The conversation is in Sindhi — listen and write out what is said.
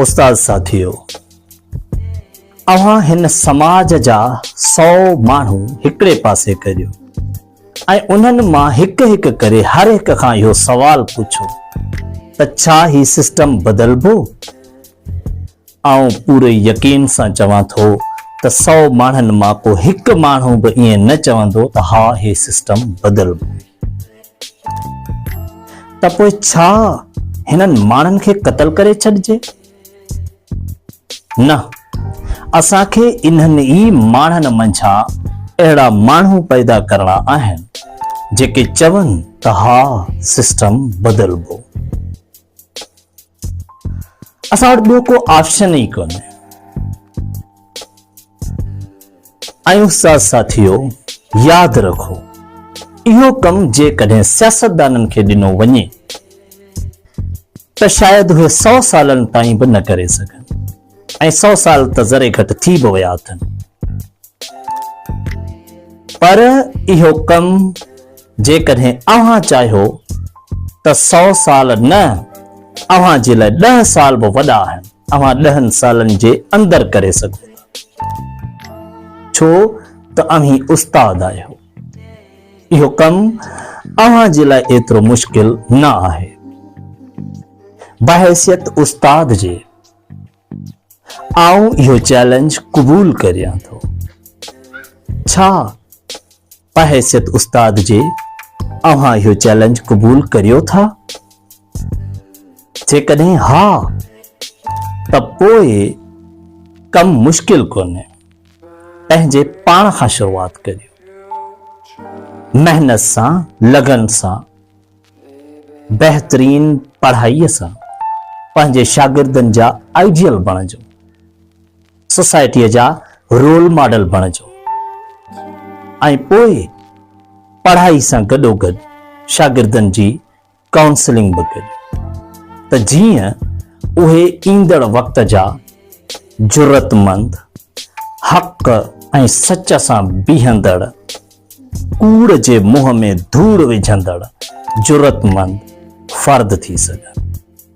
استاد ساٿيو! اوهان هن سماج جا سئو ماڻهو هڪڙي پاسي ڪريو ۽ انهن مان هڪ هڪ ڪري هر هڪ کان اهو سوال پڇو ته ڇا هي سسٽم بدلبو؟ آئون پوري يقين سان چوان ٿو ته سئو ماڻهن مان ڪو هڪ ماڻهو به ائين نه چوندو ته ها هي سسٽم بدلبو. ته پوء ڇا هنن ماڻهن کي قتل ڪري ڇڏجي؟ نه، اسان کي انهن ئي ماڻهن منجهان اهڙا ماڻهو پيدا ڪرڻا آهن، جيڪي چون ته ها سسٽم بدلبو. اسان وٽ ٻيو ڪو آپشن ئي ڪونهي. ۽ استاد ساٿيو ياد رکو اهو ڪم جيڪڏهن سياستدانن کي ڏنو وڃي ته شايد اهي سئو سالن تائين به نه ڪري سگهن ۽ سئو سال ته ذري گهٽ ٿي به ويا اٿن پر اهو ڪم جيڪڏهن اوهان چاهيو ته سئو سال نه اوهان جي لاء ڏهه سال به وڏا آهن اوهان ڏهن سالن جي اندر ڪري سگهو ٿا ڇو ته اوهين استاد آهيو اهو ڪم اوهان جي لاء ايترو مشڪل نه آهي بحيثيت استاد جي آئون اهو چئلينج قبول ڪريان ٿو. ڇا بحيثيت استاد جي اوهان اهو چئلينج قبول ڪريو ٿا؟ جيڪڏهن ها ته پوء ڪم مشڪل ڪونهي. پنهنجي پاڻ کان شروعات ڪريو. محنت سان، لگن سان. بهترين پڙهائيء سان پنهنجي شاگردن جا آئيڊيل بڻجو، سوسائٽيء جا رول ماڊل بڻجو ۽ پوء پڙهائي سان گڏوگڏ شاگردن جي ڪائونسلنگ به ڪريو ته جيئن اهي ايندڙ وقت جا جرئتمند، حق ۽ سچ سان بيهندڙ ڪوڙ جي منهن ۾ ڌوڙ وجهندڙ جرئتمند فرد ٿي سگهن.